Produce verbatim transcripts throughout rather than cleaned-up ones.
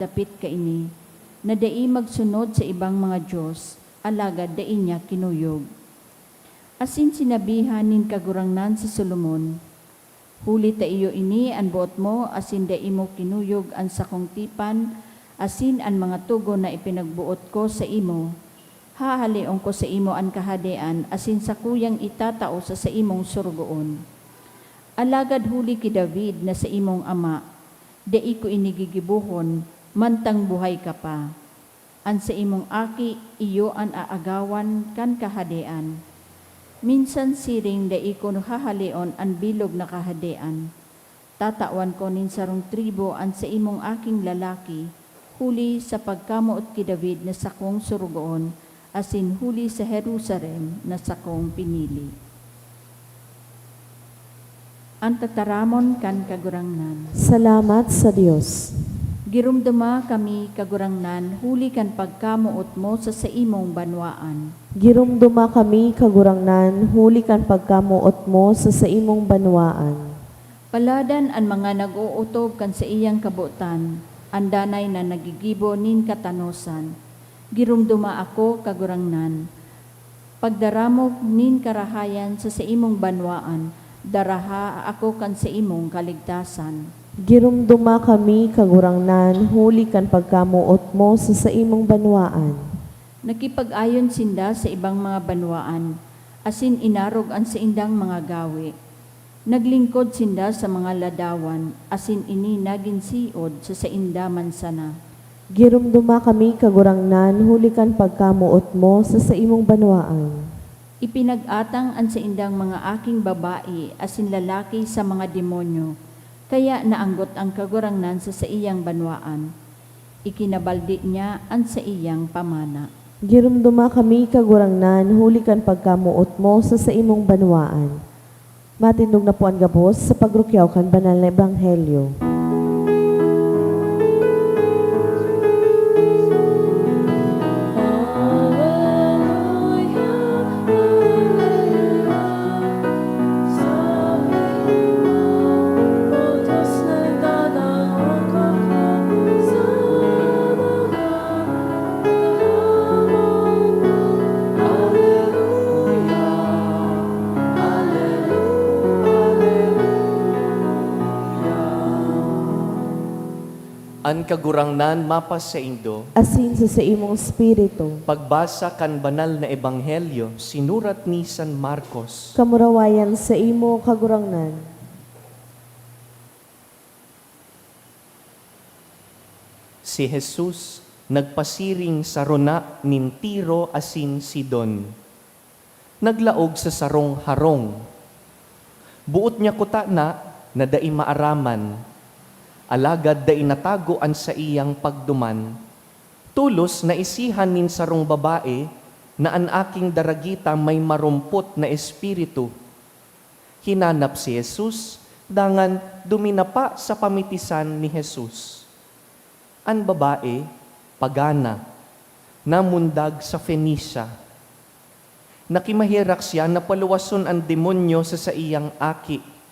dapit kaini, na dai magsunod sa ibang mga dios, alagad dai niya kinuyog. Asin sinabihan nin Kagurangnan si Solomon, "Huli ta iyo ini an boot mo asin dai mo kinuyog an sakong tipan asin an mga togon na ipinagboot ko saimo, hahaleon ko saimo an kahadean asin sakuyang itatao sa saimong sorogoon. Alagad huli ki David na saimong ama, dai ko ini gigibohon mantang buhay ka pa. An saimong aki iyo an aagawan kan kahadean. Minsan siring dai ko hahaleon an bilog na kahadean. Tatawan ko nin sarong tribu an saimong aking lalaki, huli sa pagkamoot ki David na sakong sorogoon, asin huli sa Jerusalem na sakong pinili." An tataramon kan Kagurangnan. Salamat sa Dios. Giromdoma kami, Kagurangnan, huli kan pagkamoot mo sa saimong banwaan. Giromdoma kami, Kagurangnan, huli kan pagkamoot mo sa saimong banwaan. Paladan an mga nag-ootob kan saiyang kabotan, an danay na naggigibo nin katanosan. Giromdoma ako, Kagurangnan, pagdaramog nin karahayan sa saimong banwaan, daraha ako kan saimong kaligtasan. Giromdoma kami, Kagurangnan, huli kan pagkamoot mo sa saimong banwaan. Nakipag-ayon sinda sa ibang mga banwaan, asin inarog an saindang mga gawe. Naglingkod sinda sa mga ladawan, asin ini nagin siod sa sainda man sana. Giromdoma kami, Kagurangnan, huli kan pagkamoot mo sa saimong banwaan. Ipinag-atang an saindang mga aking babae asin lalaki sa mga demonyo, kaya naanggot an Kagurangnan sa saiyang banwaan. Ikinabaldi niya an saiyang pamana. Giromdoma kami, Kagurangnan, huli kan pagkamoot mo sa saimong banwaan. Matindog na po an gabos sa pagrukyaw kan banal na ebanghelyo. An Kagurangnan mapasaindo. Asin sa saimong espiritu. Pagbasa kan Banal na Ebanghelyo sinurat ni San Marcos. Kamurawayan saimo, Kagurangnan. Si Jesus nagpasiring sa rona nin Tiro asin Sidon. Naglaog sa sarong harong. Boot niya kutana na dai maaraman, alagad dai natago an saiyang pagduman. Tolos naisihan nin sarong babae na an aking daragita may marumpot na espiritu. Hinanap si Jesus, dangan duminapa sa pamitisan ni Jesus. An babae, pagana, namundag sa Fenicia. Nakimaherak siya na paluwason an demonyo sa saiyang aki.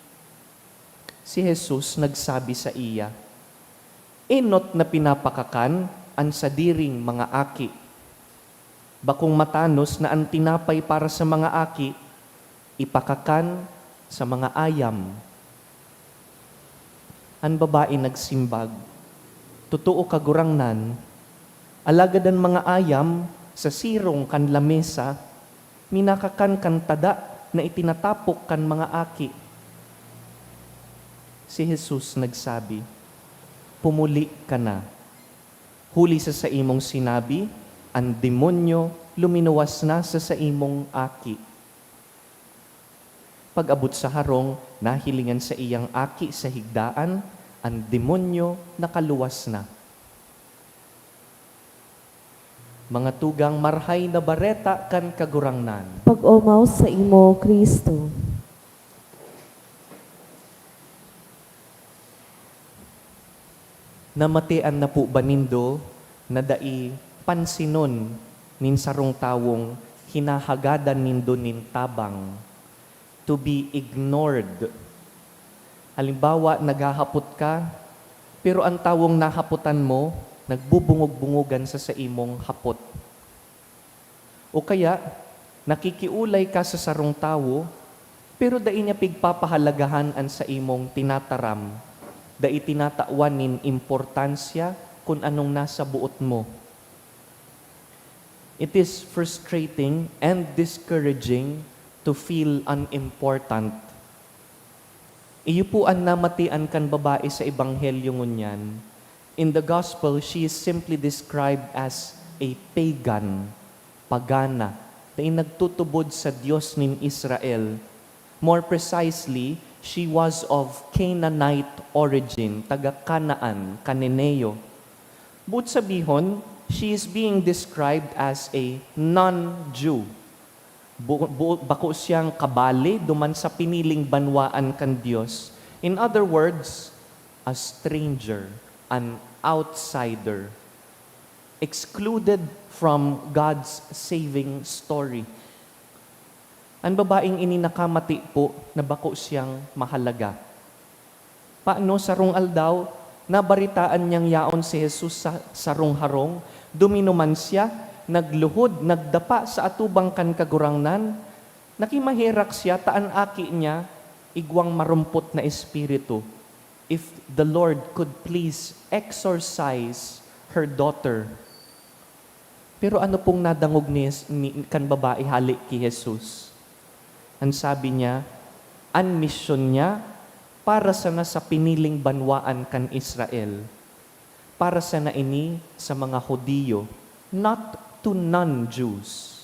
Si Jesus nagsabi saiya, "Enot na pinapakakan an sadiring mga aki. Bakong matanos na an tinapay para sa mga aki ipakakan sa mga ayam?" An babae nagsimbag, "Totoo, Kagurangnan, alagad an mga ayam sa sirong kan lamesa minakakan kan tada na itinatapok kan mga aki." Si Jesus nagsabi, "Pumuli ka na. Huli sa saimong sinabi, an demonyo luminuwas na sa saimong aki." Pag-abot sa harong, nahiling an saiyang aki sa higdaan, an demonyo nakaluwas na. Mga tugang, Marahay na Bareta kan Kagurangnan. Pag-omaw saimo, Cristo. Namatean na po ba nindo na dai pansinon nin sarong tawong hinahagadan nindo nin tabang? To be ignored. Halimbawa, naghahapot ka, pero an tawong nahapotan mo, nagbubungog-bungogan sa saimong hapot. O kaya, nakikiolay ka sa sarong tawo, pero dai niya pigpapahalagahan an saimong tinataram, dai tinatawan nin importansya kun anong nasa boot mo. It is frustrating and discouraging to feel unimportant. Iyo po an namatian kan babae sa Ebanghelyo ngunyan. In the Gospel, she is simply described as a pagan, pagana, na nagtutubod sa Dios nin Israel. More precisely, she was of Canaanite origin, taga Canaan, Cananeo. Boot sabihon, she is being described as a non-Jew. Bu-, bu-, bako siyang kabali duman sa piniling banwaan kan Dios. In other words, a stranger, an outsider, excluded from God's saving story. An babaeng ini nakamati po na bako siyang mahalaga. Paano sarong aldaw, nabaretaan niyang yaon si Jesus sa sarong harong, duminuman siya, nagluhod, nagdapa sa atubang kan Kagurangnan. Nakimaherak siya ta an aki niya igwang marumpot na espiritu. If the Lord could please exorcise her daughter. Pero ano pong nadangog ni, ni, kan babae hale ki Jesus? An sabi niya, an misyon niya para sana sa piniling banwaan kan Israel. Para sana ini sa mga Judio, not to non-Jews.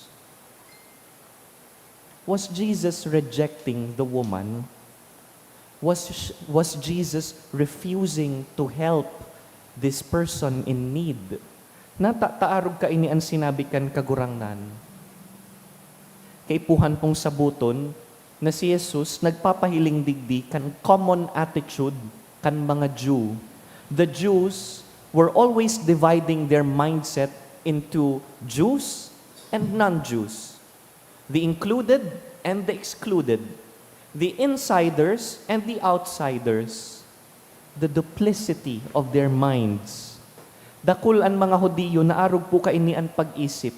Was Jesus rejecting the woman? Was, was Jesus refusing to help this person in need? Nata-, ta arog kaini an sinabi kan Kagurangnan. Kaipuhan pong saboton na si Jesus nagpapahiling digdi kan common attitude kan mga Jew. The Jews were always dividing their mindset into Jews and non-Jews, the included and the excluded, the insiders and the outsiders, the duplicity of their minds. Dakul an mga Judio na arog po kaini an pag-isip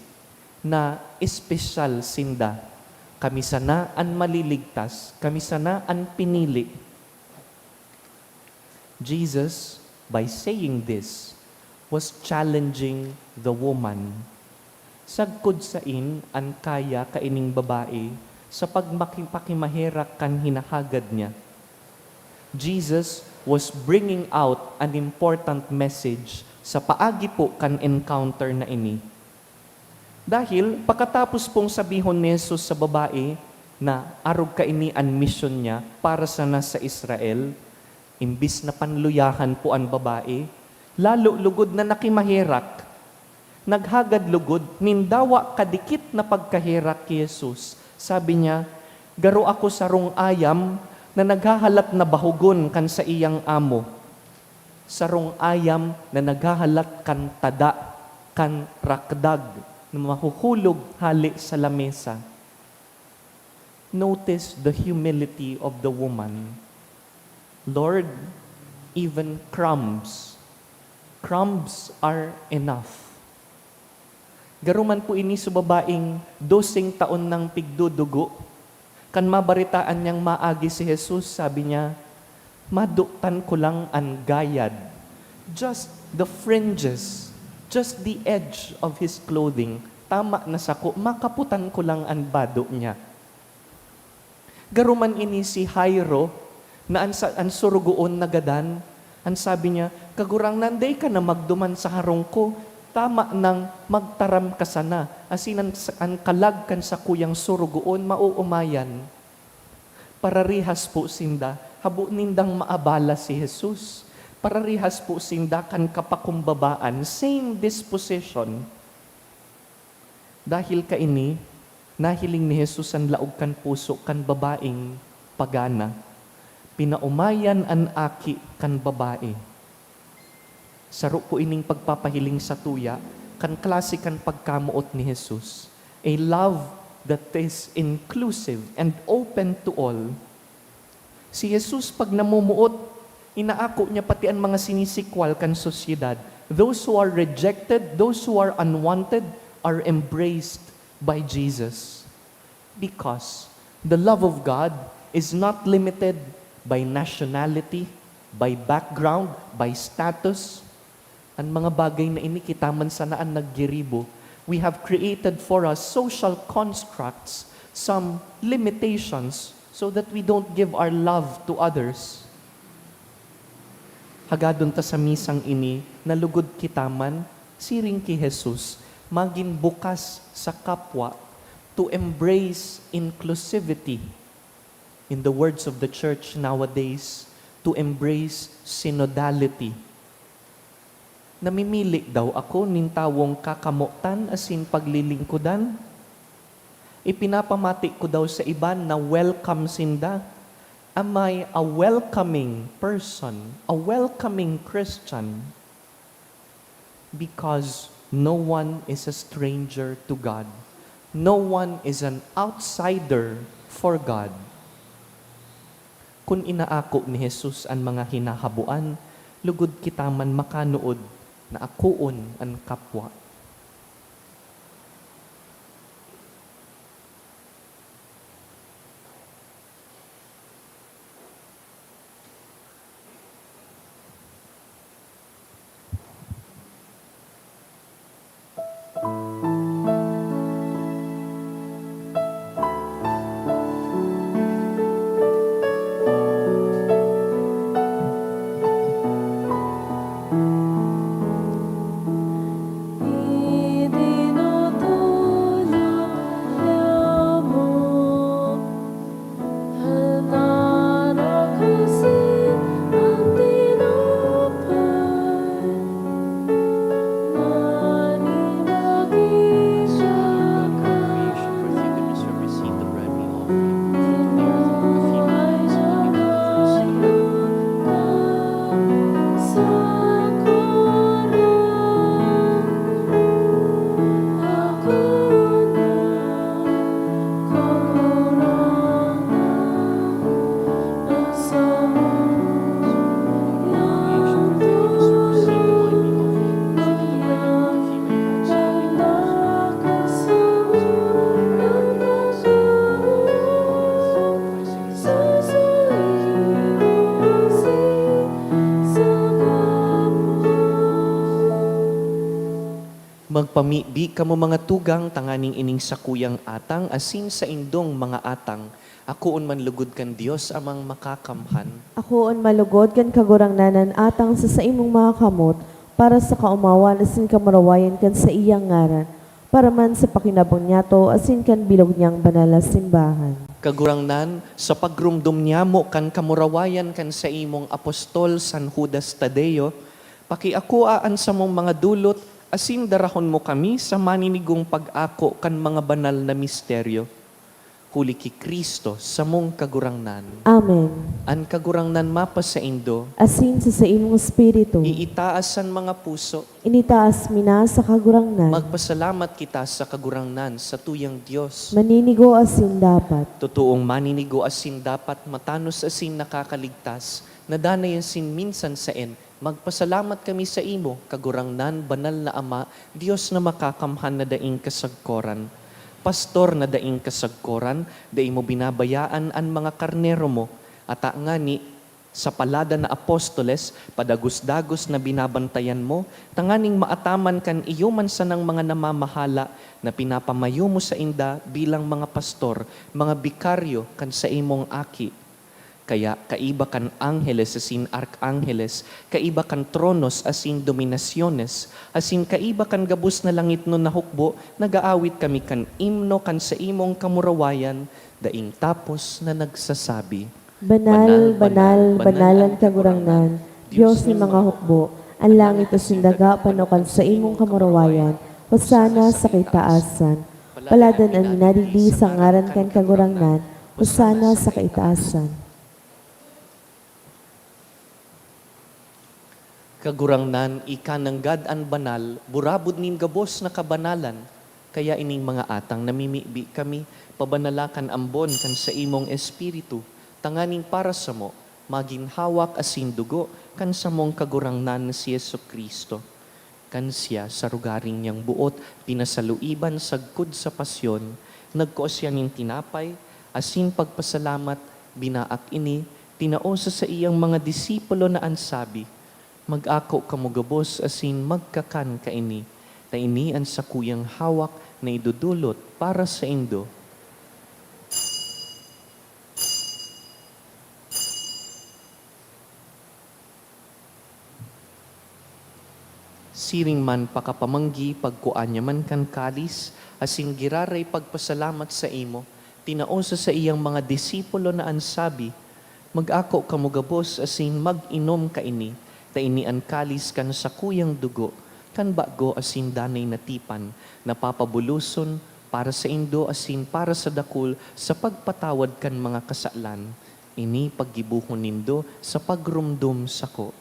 na espesyal sinda. Kami sana an maliligtas, kami sana an pinili. Jesus, by saying this, was challenging the woman. Sagkod sain an kaya kaining babae sa pagmaki-, pakimaherak kan hinahagad niya. Jesus was bringing out an important message sa paagi po kan encounter na ini. Dahil pakatapos pong sabihon ni Jesus sa babae na arog kaini an misyon niya para sana sa Israel, imbis na panluyahan po an babae, lalo lugod na nakimaherak. Naghagad lugod nin dawa kadikit na pagkaherak ki Jesus. Sabi niya, "Garo ako sarong ayam na naghahalat na bahugon kan saiyang amo, sarong ayam na naghahalat kan tada, kan rakdag na mahuhulog hale sa lamesa." Notice the humility of the woman. "Lord, even crumbs, crumbs are enough." Garo man po ini sa babaeng doseng taon nang pigdudugo. Kan mabaretaan niyang maagi si Jesus, sabi niya, "Madotan ko lang an gayad, just the fringes, just the edge of his clothing, tama na sako, makaputan ko lang an bado niya." Garo man ini si Jairo, na an sa-, an sorogoon nagadan. An sabi niya, "Kagurangnan, dai ka na magduman sa harong ko, tama nang magtaram ka sana, asin an, an kalag kan sakuyang sorogoon maoomayan." Pararihas po sinda, habo nindang maabala si Jesus. Pararihas po sinda kan kapakumbabaan, same disposition. Dahil kaini, nahiling ni Jesus an laog kan puso kan babaeng pagana. Pinaomayan an aki kan babae. Saro po ining pagpapahiling satuya kan klase kan pagkamoot ni Jesus, a love that is inclusive and open to all. Si Jesus, pag namumuot, inaako niya pati an mga sinisikwal kan sosyedad. Those who are rejected, those who are unwanted, are embraced by Jesus. Because the love of God is not limited by nationality, by background, by status. An mga bagay na ini kita man sana an naggiribo. We have created for us social constructs, some limitations, so that we don't give our love to others. Hagadon ta sa misang ini na lugod kita man, siring ki Jesus, magin bukas sa kapwa, to embrace inclusivity. In the words of the church nowadays, to embrace synodality. Namimili daw ako nin tawong kakamotan asin paglilingkodan? Ipinapamati ko daw sa iba na welcome sinda? Am I a welcoming person, a welcoming Christian? Because no one is a stranger to God. No one is an outsider for God. Kun inaako ni Jesus an mga hinahaboan, lugod kita man makanood na akoon an kapwa. Magpamibi kamo, mga tugang, tanganing ining sakuyang atang asin saindong mga atang akoon man lugod kan Dios Amang Makakamhan. Akoon man lugod kan Kagurangnan an atang sa saimong mga kamot, para sa kaomawan asin kamurawayan kan saiyang ngaran, para man sa pakinabang niyato asin kan bilog niyang banal na simbahan. Kagurangnan, sa pagromdom niyamo kan kamurawayan kan saimong apostol San Judas Tadeo, pakiakoa an samong mga dolot asin darahon mo kami sa maninigong pag-ako kan mga banal na misteryo. Huli ki Cristo, samong Kagurangnan. Amen. An Kagurangnan mapasaindo. Asin sa saimong espiritu. Iitaas an mga puso. Initaas mi na sa Kagurangnan. Magpasalamat kita sa Kagurangnan, sa tuyang Dios. Maninigo asin dapat. Totoong maninigo asin dapat, matanos asin nakakaligtas, na danay asin minsan saen, magpasalamat kami saimo, Kagurangnan, Banal na Ama, Dios na makakamhan na daing kasagkoran. Pastor na daing kasagkoran, dai mo binabayaan an mga karnero mo. Ata ngani, sa palada na apostoles, padagos-dagos na binabantayan mo, tanganing maataman kan iyo man sanang mga namamahala na pinapamayo mo sainda bilang mga pastor, mga bikaryo kan saimong Aki. Kaya, kaiba kan angheles asin arkangeles, kaiba kan tronos asin dominasyones, asin kaiba kan gabos na langitnon na hukbo, nag-aawit kami kan imno kan saimong kamurawayan, daing tapos na nagsasabi, Banal, banal, banal an Kagurangnan, Dios nin mga hukbo. An langit asin daga pano kan saimong kamurawayan. Hosana sa kaitaasan. Paladan an minadigdi sa ngaran kan Kagurangnan. Hosana sa kaitaasan. Kagurangnan, ika nanggad an banal, burabod nin gabos na kabanalan. Kaya ining mga atang namimibi kami, pabanala kan ambon kan saimong Espiritu, tanganing para samo, magin hawak asin dugo kan samong Kagurangnan na si Jesu-Cristo. Kan siya sa rogaring niyang boot pinasaluiban sagkod sa pasyon, nagkua siya nin tinapay, asin pagpasalamat, binaak ini, tinao sa saiyang mga disipulo na an sabi, "Mag-ako kamo gabos asin magkakan kaini, ta ini an sakuyang hawak na idodolot para saindo." Siring man pakapamanggi, pagkua niya man kan kalis, asin giraray pagpasalamat saimo, tinao sa saiyang mga disipulo na an sabi, "Mag-ako kamo gabos asin mag-inom kaini, ta ini an kalis kan sakuyang dugo, kan bago asin danay na tipan, na papabuloson para saindo asin para sa dakul sa pagpatawad kan mga kasalan. Ini paggibohon nindo sa pagromdom sako."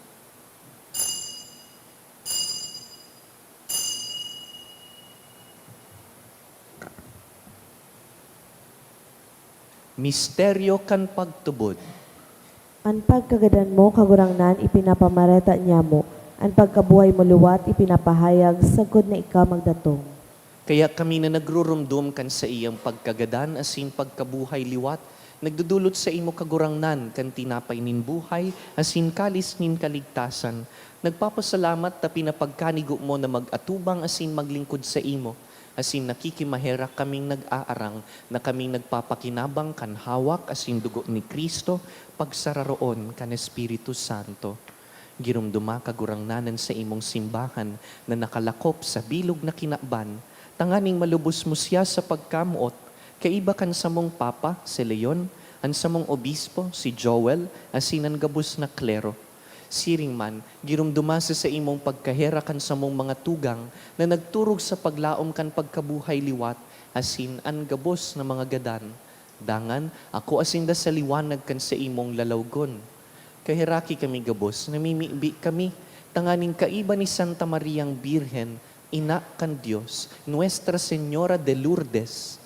Misteryo kan pagtubod. An pagkagadan mo, Kagurangnan, ipinapamareta niamo, an pagkabuhay mo liwat ipinapahayag sagkod na ika magdatong. Kaya kami na nagruromdom kan saiyang pagkagadan asin pagkabuhay liwat, nagdodolot saimo, Kagurangnan, kan tinapay nin buhay asin kalis nin kaligtasan. Nagpapasalamat ta pinapagkanigo mo na mag-atubang asin maglingkod saimo, asin nakikimaherak kaming nag-aarang na kaming nagpapakinabang kan hawak asin dugo ni Cristo, pagsararoon kan Espiritu Santo. Giromdoma, Kagurangnan, an saimong simbahan na nakalakop sa bilog na kinaban, tanganing malubos mo siya sa pagkamoot, kaiba kan samong Papa, si Leon, an samong Obispo, si Joel, asin an gabos na klero. Siring man, giromdoma sa saimong pagkaherak an samong mga tugang na nagturog sa paglaom kan pagkabuhay liwat, asin an gabos na mga gadan. Dangan, akoa sinda sa liwanag kan saimong lalawgon. Kaheraki kami gabos, namimibi kami, tanganing kaiba ni Santa Mariang Birhen, Ina kan Dios, Nuestra Señora de Lourdes,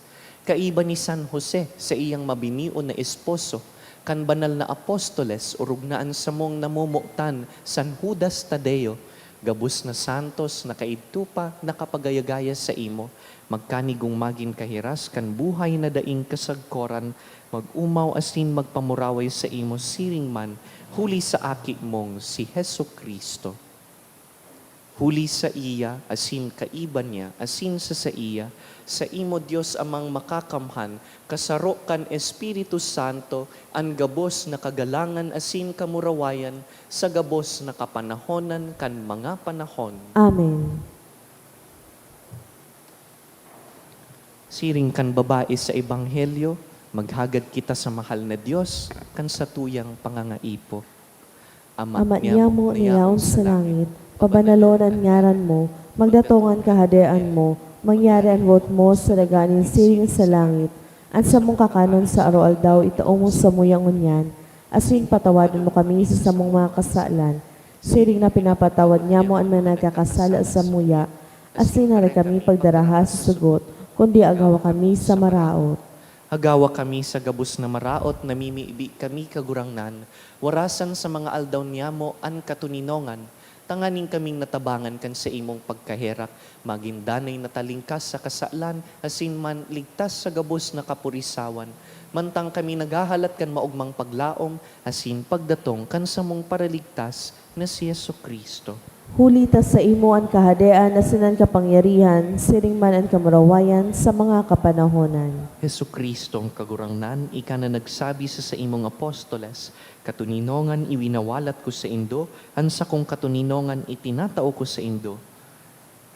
kaiba ni San Jose, saiyang mabinion na esposo, kan banal na apostoles, orog na an samong namomotan, San Judas Tadeo, gabos na santos na kaidto pa nakapagayagaya saimo, magkanigong magin kahiras kan buhay na daing kasagkoran, mag-omaw asin magpamuraway saimo siring man, huli sa Aki mong si Jesu-Cristo. Huli saiya, asin kaiba niya, asin sa saiya, saimo, Dios Amang Makakamhan, kasaro kan Espiritu Santo, an gabos na kagalangan asin kamurawayan sa gabos na kapanahonan kan mga panahon. Amen. Siring kan babae sa Ebanghelyo, maghagad kita sa mahal na Dios kan satuyang pangangaipo. Ama niamo na yaon sa langit, pabanalon an ngaran mo, magdatong an kahadean mo, mangyari an boot mo sa daga nin siring sa langit. An samong kakanon sa aroaldaw itao mo samuya ngunyan, asin patawadon mo kami sa samong mga kasalan, siring na pinapatawad niamo an mga nagkakasala samuya, asin dai kami pagdaraha sa sugot, kundi agawa kami sa maraot. Agawa kami sa gabos na maraot, namimibi kami, Kagurangnan, warasan sa mga aldaw niamo an katoninongan, tanganing kaming natabangan kan saimong pagkaherak, magin danay na talingkas sa kasalan, asin man ligtas sa gabos na kapurisawan, mantang kami naghahalat kan maogmang paglaom asin pagdatong kan samong Paraligtas na si Jesu-Cristo. Huli ta saimo an kahadean asin an kapangyarihan, siring man an kamurawayan sa mga kapanahonan. Jesu-Cristo, Kagurangnan, ika na nagsabi sa saimong apostoles, "Katoninongan iwinawalat ko saindo, an sakong katoninongan itinatao ko saindo."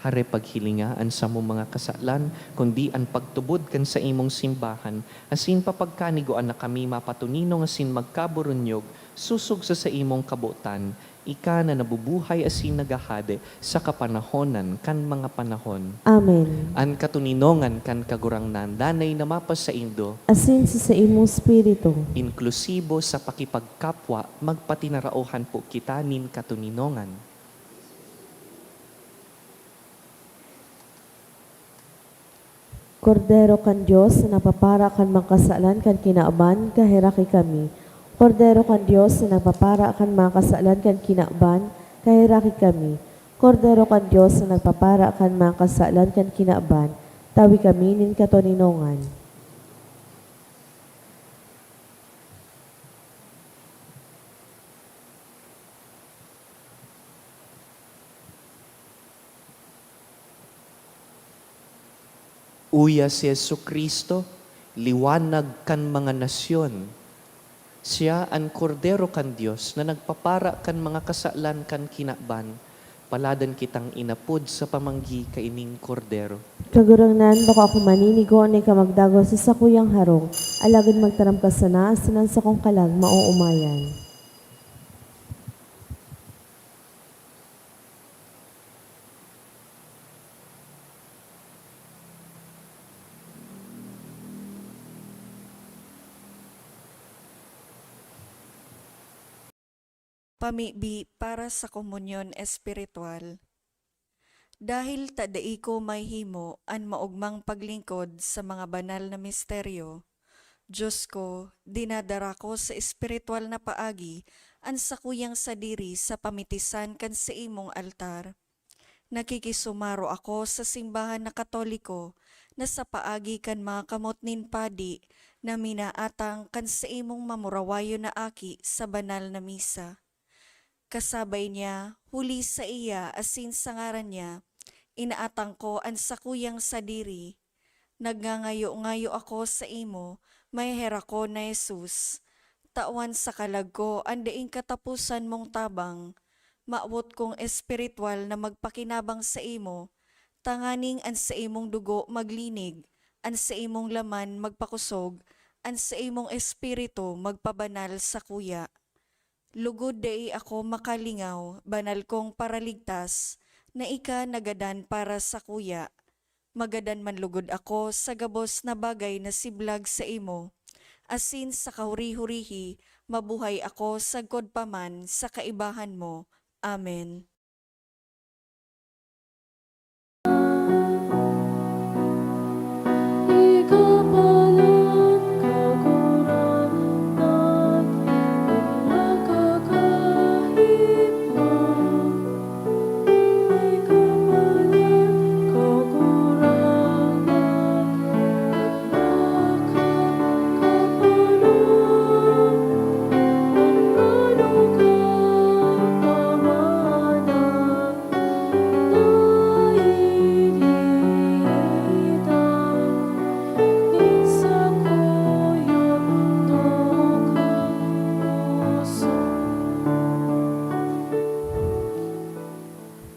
Hare paghilinga an samong mga kasalan, kundi an pagtubod kan saimong simbahan, asin papagkanigoan na kami mapatoninong asin magkaburunyog, sosog sa saimong kabotan, ika na nabubuhay asin naghahade sa kapanahonan kan mga panahon. Amen. An katoninongan kan Kagurangnan danay na mapasaindo. Asin sa saimong espiritu. Inklusibo sa pakipagkapwa, magpatinaraohan po kita nin katoninongan. Kordero kan Dios na nagpapara kan mga kasalan kan kinaban, kaheraki kami. Kordero kan Dios na nagpapara kan mga kasalan kan kinaban, kaheraki kami. Kordero kan Dios na nagpapara kan mga kasalan kan kinaban, tawi kami nin katoninongan. Uya si Jesu-Cristo, liwanag kan mga nasyon. Siya an Kordero kan Dios na nagpapara kan mga kasalan kan kinaban. Paladan kitang inapod sa pamanggi kaining Kordero. Kagurangnan, bako ako maninigo na ika magdagos sa sakuyang harong, alagad magtaram ka sana asin an sakong kalag maoomayan. Pamibi para sa komunyon espiritual. Dahil ta dai ko mahimo an maogmang paglingkod sa mga banal na misteryo, Dios ko, dinadara ko sa espiritual na paagi an sakuyang sadiri sa pamitisan kan saimong altar. Nakikisumaro ako sa simbahan na Katoliko na sa paagi kan mga kamot nin padi na minaatang kan saimong mamurawayon na aki sa banal na misa. Kasabay niya, huli saiya asin sa ngaran niya, inaatang ko an sakuyang sadiri. Nagngangayo-ngayo ako saimo, maheherakon na Jesus, tawan sa kalag ko an daing kataposan mong tabang. Mawot kong espiritual na magpakinabang saimo, tanganing an saimong dugo maglinig, an saimong laman magpakosog, an saimong espiritu magpabanal sakuya. Lugod dai ako makalingaw, banal kong Paraligtas, na ika nagadan para sakuya. Magadan man lugod ako sa gabos na bagay na siblag saimo, asin sa kahuri-hurihi, mabuhay ako sagkod pa man sa kaibahan mo. Amen.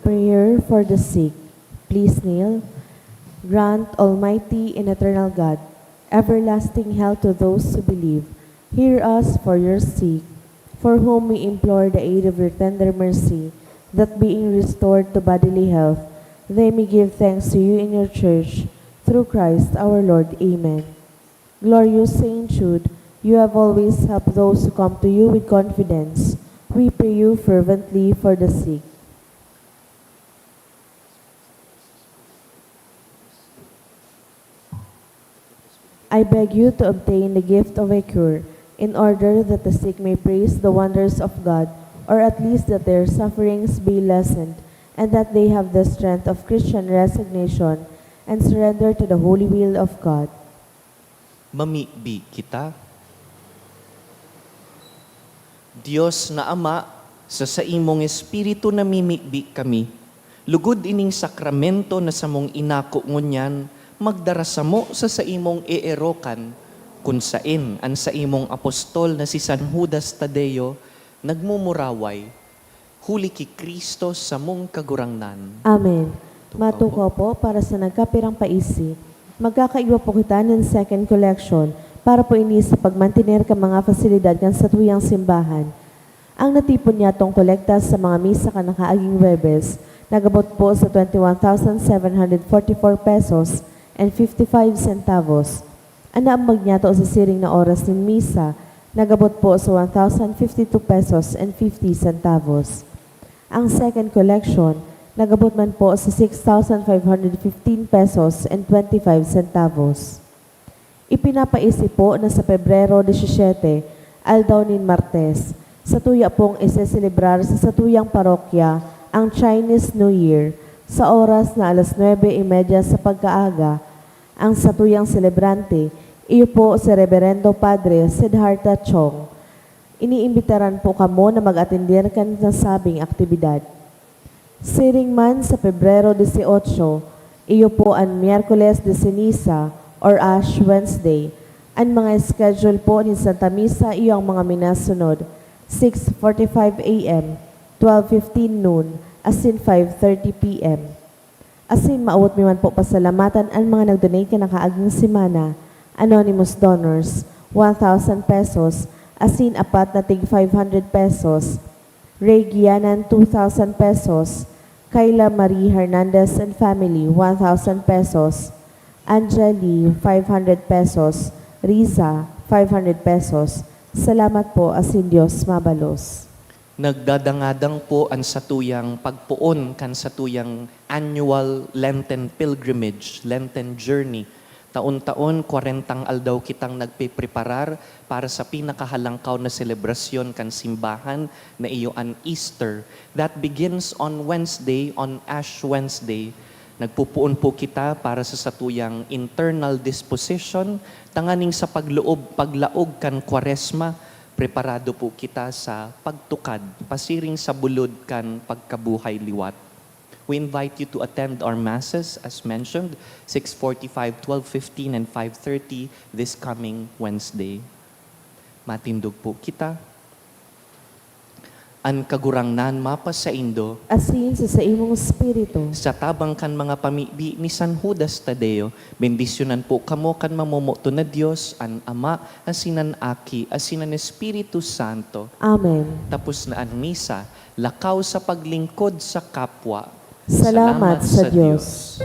Prayer for the sick. Please kneel. Grant, Almighty and eternal God, everlasting health to those who believe. Hear us for your sake, for whom we implore the aid of your tender mercy, that being restored to bodily health, they may give thanks to you in your church, through Christ our Lord. Amen. Glorious Saint Jude, you have always helped those who come to you with confidence. We pray you fervently for the sick. I beg you to obtain the gift of a cure, in order that the sick may praise the wonders of God, or at least that their sufferings be lessened, and that they have the strength of Christian resignation and surrender to the holy will of God. Mamibi kita. Dios na Ama, sa saimong Espiritu namimibi kami, lugod ining sakramento na samong inako ngunyan magdara samo sa saimong eerokan, kun saen an saimong apostol na si San Judas Tadeo nagmumuraway, huli ki Cristo samong Kagurangnan. Amen. Tukaw po. Matukaw po para sa nagkapirang paisi. Magkakaigwa po kita nin second collection para po ini sa pagmantener kan mga fasilidad kan satuyang simbahan. Ang natipon niyatong kolekta sa mga misa kan nakaaging Huwebes nag-abot po sa twenty-one thousand seven hundred forty-four pesos and fifty-five centavos. An naambag niyato sa siring na oras nin misa nag-abot po sa one thousand fifty-two pesos and fifty centavos. Ang second collection nag-abot man po sa six thousand five hundred fifteen pesos and twenty-five centavos. Ipinapaisi po na sa Pebrero disisiete, aldaw nin Martes, satuya pong iseselebrar sa satuyang parokya ang Chinese New Year sa oras na alas nuebe y media sa pagkaaga. Ang satuyang selebrante, iyo po si Reberendo Padre Siddhartha Chong. Iniimbitaran po kamo na mag-atender kan nasabing aktibidad. Siring man sa Pebrero dieciocho, iyo po an Miyerkules de Ceniza or Ash Wednesday. An mga schedule po nin Santa Misa iyo ang mga minasunod, six forty-five A M, twelve fifteen noon, asin five thirty P M. Asin maawot mi man po pasalamatan an mga nag-donate kan nakaaging semana, anonymous donors, one thousand pesos, asin apat na tig five hundred pesos, Ray Gianan, two thousand pesos, Kayla Marie Hernandez and family, one thousand pesos, Angeli, five hundred pesos, Riza, five hundred pesos. Salamat po, asin Dios mabalos. Nagdadangadang po an satuyang pagpoon kan satuyang annual Lenten pilgrimage, Lenten journey. Taon-taon, kwarentang aldaw kitang nagpepreparar para sa pinakahalangkaw na selebrasyon kan simbahan na iyo an Easter. That begins on Wednesday, on Ash Wednesday. Nagpupoon po kita para sa satuyang internal disposition, tanganing sa pagloob, paglaog kan Kwaresma, preparado po kita sa pagtukad, pasiring sa bulod kan pagkabuhay liwat. We invite you to attend our masses, as mentioned, six forty-five, twelve fifteen, and five thirty this coming Wednesday. Matindog po kita. An Kagurangnan mapasaindo. Asin sa saimong espiritu. Sa tabang kan mga pamibi ni San Judas Tadeo, bendisyonan po kamo kan mamomoton na Dios, an Ama, asin an Aki, asin an Espiritu Santo. Amen. Tapos na an misa, lakaw sa paglingkod sa kapwa. Salamat sa Dios.